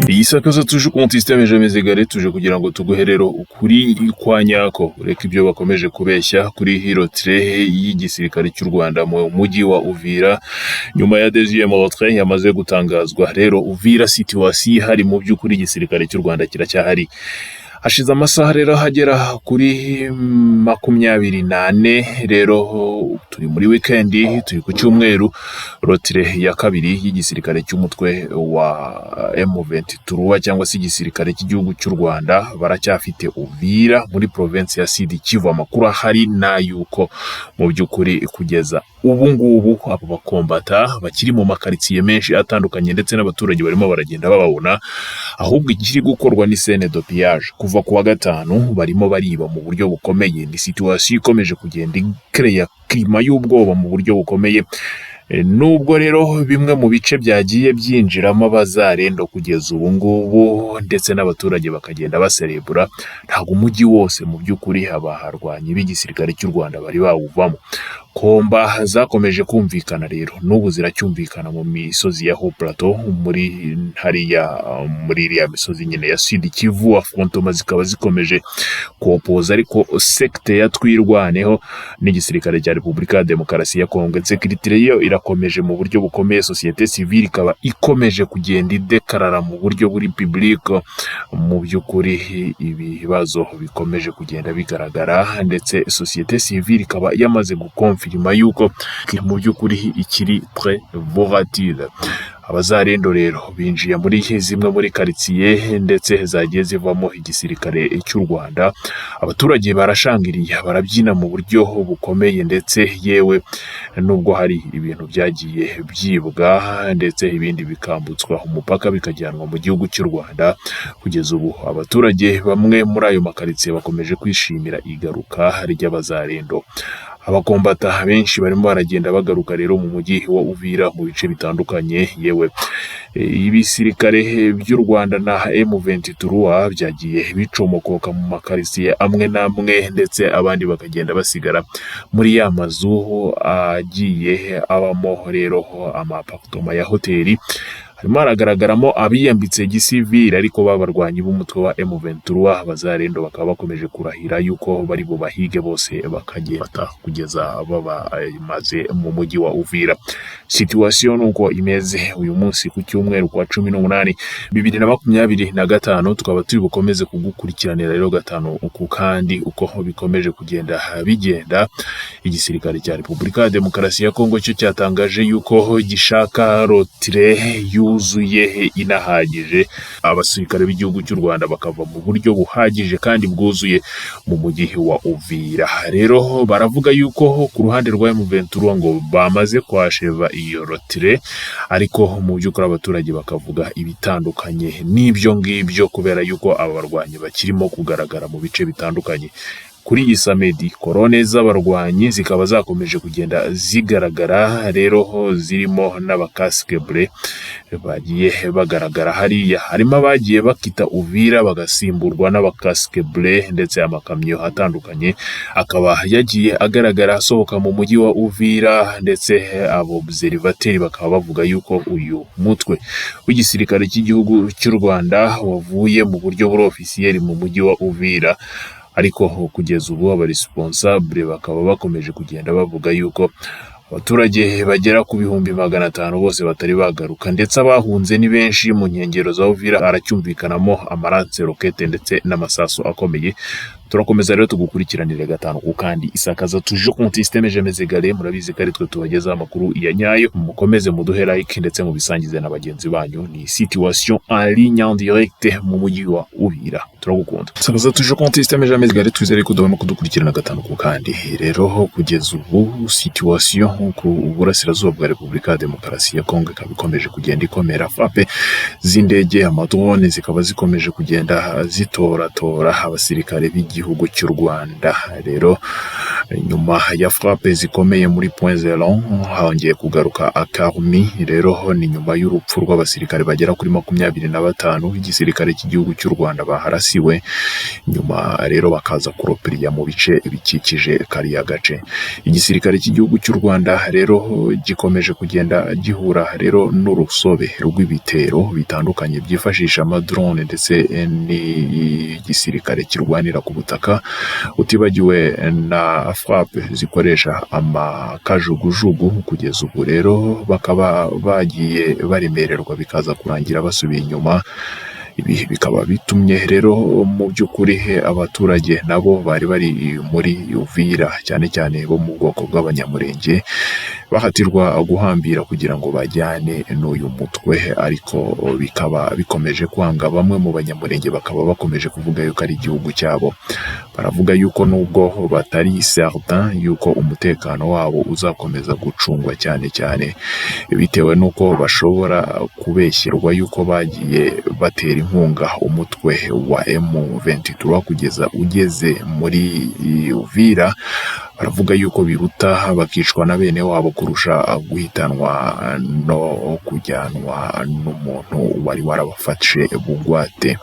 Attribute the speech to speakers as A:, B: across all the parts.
A: Iyi sakaza tuje konti système jamais égalé, tuje kugira ngo tuguhe rero ukuri kwa nyako, ureke ibyo bakomeje kubeshya kuri retrait y'igisirikare cy'u Rwanda mu mujyi wa Uvira nyuma ya deuxième retrait yamaze gutangazwa. Rero Uvira, situation ihari mu by'ukuri, igisirikare cy'u Rwanda kiracyahari. Hashize amasaha rero hagera kuri 24. Rero turi muri weekend, turi ku cyumweru. Retrait ya kabiri y'igisirikare cy'umutwe wa M23 cyangwa se igisirikare cy'igihugu cy'u Rwanda baracyafite Uvira muri province ya Sud Kivu. Amakuru ahari n'ayuko mu by'ukuri kugeza ubu ngubu abo bakombata bakiri mu makaritsiye menshi atandukanye, ndetse n'abaturage barimo baragenda bababona. Ahubwo ikiri gukorwa ni scène de pillage. Kuva ku wa gatanu barimo bariba mu buryo bukomeye. Ni situation ikomeje kugenda ikereya climat y'ubwoba mu buryo bukomeye. Nubwo rero bimwe mu bice byagiye byinjiramo abazarendo kugeza ubu ngubu, ndetse n'abaturage bakagenda baserebura, ntabwo umujyi wose mu by'ukuri abarwanyi b'igisirikare cy'u Rwanda bari bawuvamo. Combats zakomeje kumvikana rero, n'ubu ziracyumvikana mu misozi ya Haut Plateau, muri hariya muri iriya misozi nyine ya Sud Kivu. Affrontements zikaba zikomeje kopoza ariko secteur ya Twirwaneho n'igisirikare cya Repubulika ya Demokarasi ya Kongo. Insécurité yo irakomeje mu buryo bukomeye, société civile ikaba ikomeje kugenda idekarara mu buryo buri public. Mu by'ukuri ibibazo bikomeje kugenda bigaragara, ndetse société civile ikaba yamaze gukonfirima yuko mu by'ukuri ikiri très volatile. Abazarendo rero binjiye muri zimwe muri karitsiye ndetse zagiye zivamo igisirikare cy'u Rwanda. Abaturage barashangiriye, barabyina mu buryo bukomeye, ndetse yewe nubwo hari ibintu byagiye byibwa ndetse ibindi bikambutswa umupaka bikajyanwa mu gihugu cy'u Rwanda, kugeza ubu abaturage bamwe muri ayo makaritsiye bakomeje kwishimira igaruka ry'abazarendo. Abakombata benshi barimo baragenda bagaruka rero mu mujyi wa Uvira mu bice bitandukanye. Yewe ibisirikare by'u Rwanda na M23 byagiye bicomokoka mu makaritsiye amwe n'amwe, ndetse abandi bakagenda basigara muri ya mazu agiye abamo rero ama appartements ya hoteli. Harimo haragaragaramo abiyambitse gisivili ariko b'abarwanyi b'umutwe wa M23. Abazarendo bakaba bakomeje kurahira yuko bari bubahige bose bakagenda kugeza babamaze mu mujyi wa Uvira. Situation nuko imeze uyu munsi ku cyumweru kwa 18, 2025. Tukaba turi bukomeze kugukurikiranira rero gatanu uku kandi uko bikomeje kugenda bigenda. Igisirikare cya Repubulika ya Demokarasi ya Kongo cyo cyatangaje yuko gishaka retrait yuzuye inahagije, abasirikare b'igihugu cy'u Rwanda bakava mu buryo buhagije kandi bwuzuye mu mujyi wa Uvira. Rero baravuga yuko ku ruhande rwa M23 ngo bamaze kwasheva iyo retrait, ariko mu by'ukuri abaturage bakavuga ibitandukanye n'ibyo ngibyo, kubera yuko aba barwanyi bakirimo kugaragara mu bice bitandukanye. Kuri iyi samedi, colonnes z'abarwanyi zikaba zakomeje kugenda zigaragara rero, zirimo n'aba casques bleus bagiye bagaragara hariya. Harimo abagiye bakita Uvira bagasimburwa n'aba casques bleus, ndetse amakamyo atandukanye akaba yagiye agaragara asohoka mu mujyi wa Uvira. Ndetse abo observateurs bakaba bavuga yuko uyu mutwe w'igisirikare cy'igihugu cy'u Rwanda wavuye mu buryo buri officiel mu mujyi wa Uvira, ariko kugeza ubu aba responsables bakaba bakomeje kugenda bavuga yuko abaturage bagera ku 500,000 bose batari bagaruka, ndetse abahunze ni benshi. Mu nkengero za Uvira haracyumvikanamo ama lance-roquettes ndetse n'amasasu akomeye. Turakomeza rero tugukurikiranire gatanu ku kandi. Isakaza toujours compte système jamais égalé. Murabizi ko ari twe tubagezaho amakuru ya nyayo. Mukomeze muduhe like ndetse mubisangize na bagenzi banyu. Ni situation en ligne, en direct mu mujyi wa Uvira. Turagukunda. Isakaza toujours compte système jamais égalé. Twizere ko udahwema kudukurikirana gatanu ku kandi. Rero kugeza ubu situation ku burasirazuba bwa Repubulika ya Demokarasi ya Kongo ikaba ikomeje kugenda ikomera. Frappes z'indege, ama drones, zikaba zikomeje kugenda zitoratora abasirikare b'igihugu cy'u Rwanda. Rero Nyuma ya frappe zikomeye muri Point Zero, hongeye kugaruka accalmie. Rero ni nyuma y'urupfu rw'abasirikare bagera kuri 25 b'igisirikare cy'igihugu cy'u Rwanda baharasiwe, nyuma rero bakaza kureplier mu bice bikikije kariya gace. Igisirikare cy'igihugu cy'u Rwanda rero gikomeje kugenda gihura rero n'urusobe rw'ibitero bitandukanye byifashisha amadrone ndetse n'igisirikare kirwanira ku butaka, utibagiwe na frappe zikoresha amakajugujugu. Kugeza ubu rero bakaba bagiye baremererwa, bikaza kurangira basubiye inyuma. Ibi bikaba bitumye rero mu by'ukuri abaturage nabo bari bari muri Uvira, cyane cyane bo mu bwoko bw'Abanyamurenge, bahatirwa guhambira kugira ngo bajyane n'uyu mutwe, ariko bikaba bikomeje kwanga. Bamwe mu Banyamurenge bakaba bakomeje kuvuga yuko ari igihugu cyabo. Baravuga yuko nubwo batari certain yuko umutekano wabo uzakomeza gucungwa, cyane cyane bitewe n'uko bashobora kubeshyerwa yuko bagiye batera inkunga umutwe wa M23 kugeza ugeze muri Uvira. Baravuga yuko biruta bakicwa na bene wabo kurusha guhitanwa no kujyanwa n'umuntu wari warabafashe bugwate.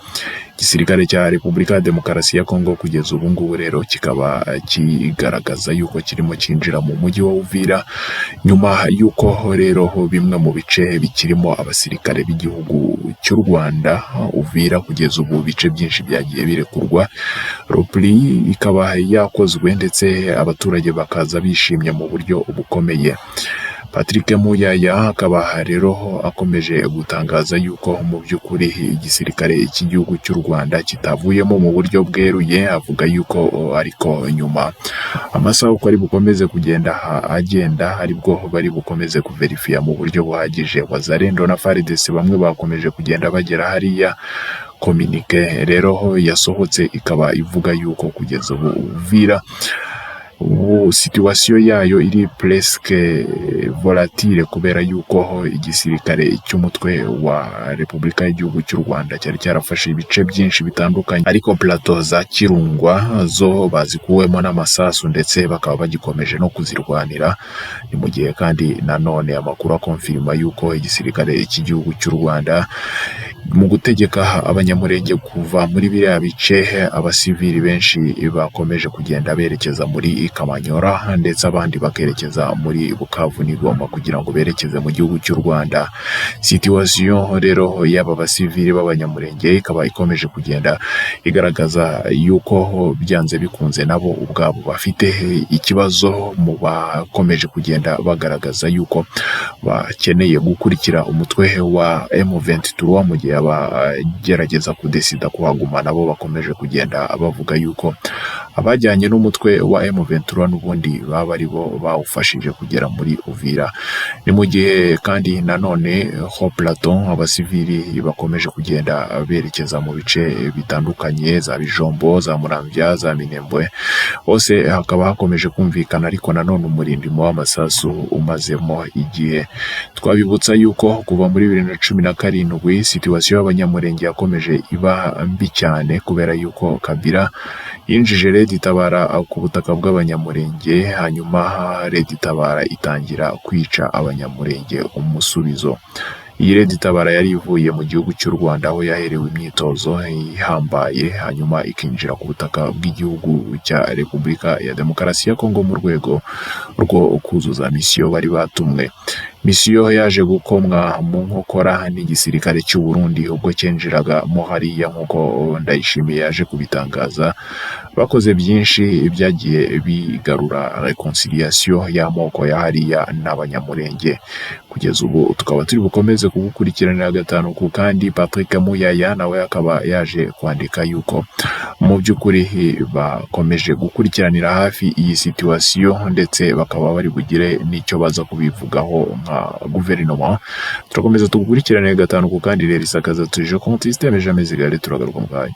A: Igisirikare cya Repubulika ya Demokarasi ya Kongo kugeza ubu ngubu rero kikaba kigaragaza yuko kirimo cyinjira mu mujyi wa Uvira, nyuma y'uko rero bimwe mu bice bikirimo abasirikare b'igihugu cy'u Rwanda. Uvira kugeza ubu bice byinshi byagiye birekurwa, repli ikaba yakozwe, ndetse abaturage bakaza bishimye mu buryo bukomeye. Patrick Muyaya akaba rero akomeje gutangaza yuko mu by'ukuri igisirikare cy'igihugu cy'u Rwanda kitavuyemo mu buryo bweruye. Avuga yuko ariko nyuma amasaha uko ari bukomeze kugenda agenda, aribwo bari bukomeze kuverifiya mu buryo buhagije. Wazalendo na FARDC bamwe bakomeje kugenda bagera hariya. Communiqué rero yasohotse ikaba ivuga yuko kugeza ubu Uvira ubu situation yayo iri presque volatile, kubera yuko igisirikare cy'umutwe wa Repubulika y'igihugu cy'u Rwanda cyari cyarafashe ibice byinshi bitandukanye, ariko plateau za Kirungwa zo bazikuwemo n'amasasu, ndetse bakaba bagikomeje no kuzirwanira. Ni mu gihe kandi nanone amakuru akonfirima yuko igisirikare cy'igihugu cy'u Rwanda mu gutegeka Abanyamurenge kuva muri biriya bice, abasivili benshi bakomeje kugenda berekeza muri Kamanyora, ndetse abandi bakerekeza muri Bukavu n'Igoma kugira ngo berekeze mu gihugu cy'u Rwanda. Situation rero y'aba basivili b'Abanyamurenge ikaba ikomeje kugenda igaragaza yuko byanze bikunze nabo ubwabo bafite ikibazo, mu bakomeje kugenda bagaragaza yuko bakeneye gukurikira umutwe wa M23, mu gihe abagerageza kudesida kuhaguma nabo bakomeje kugenda bavuga yuko abajyanye n'umutwe wa M23 n'ubundi baba ari bo bawufashije kugera muri Uvira. Ni mu gihe kandi nanone ho plateau abasivili bakomeje kugenda berekeza mu bice bitandukanye, za Bijombo, za Muramvya, za Minembwe, hose hakaba hakomeje kumvikana ariko nanone umurindimo w'amasasu umazemo igihe. Twabibutsa yuko kuva muri 2017 situation y'Abanyamurenge yakomeje iba mbi cyane, kubera yuko Kabila yinjije Red Tabara ku butaka bw'Abanyamurenge, hanyuma Red Tabara itangira kwica Abanyamurenge umusubizo. Iyi Red Tabara yari ivuye mu gihugu cy'u Rwanda aho yaherewe imyitozo ihambaye, hanyuma ikinjira ku butaka bw'igihugu cya Repubulika ya Demokarasi ya Kongo mu rwego rwo kuzuza mission bari batumwe. Mission yaje gukomwa mu nkokora n'igisirikare cy'u Burundi ubwo cyinjiraga mo hariya, nk'uko Ndayishimiye yaje kubitangaza. Bakoze byinshi byagiye bigarura réconciliation y'amoko ya hariya n'Abanyamurenge. Kugeza ubu tukaba turi bukomeze kugukurikiranira gatanu ku kandi. Patrick Muyaya nawe akaba yaje kwandika yuko mu by'ukuri bakomeje gukurikiranira hafi iyi situation, ndetse bakaba bari bugire n'icyo baza kubivugaho nka guverinoma. Turakomeza tugukurikiranire gatanu ku kandi rero. Isakaza tuje konti système jamais égalé. Turagaruka mu kanya.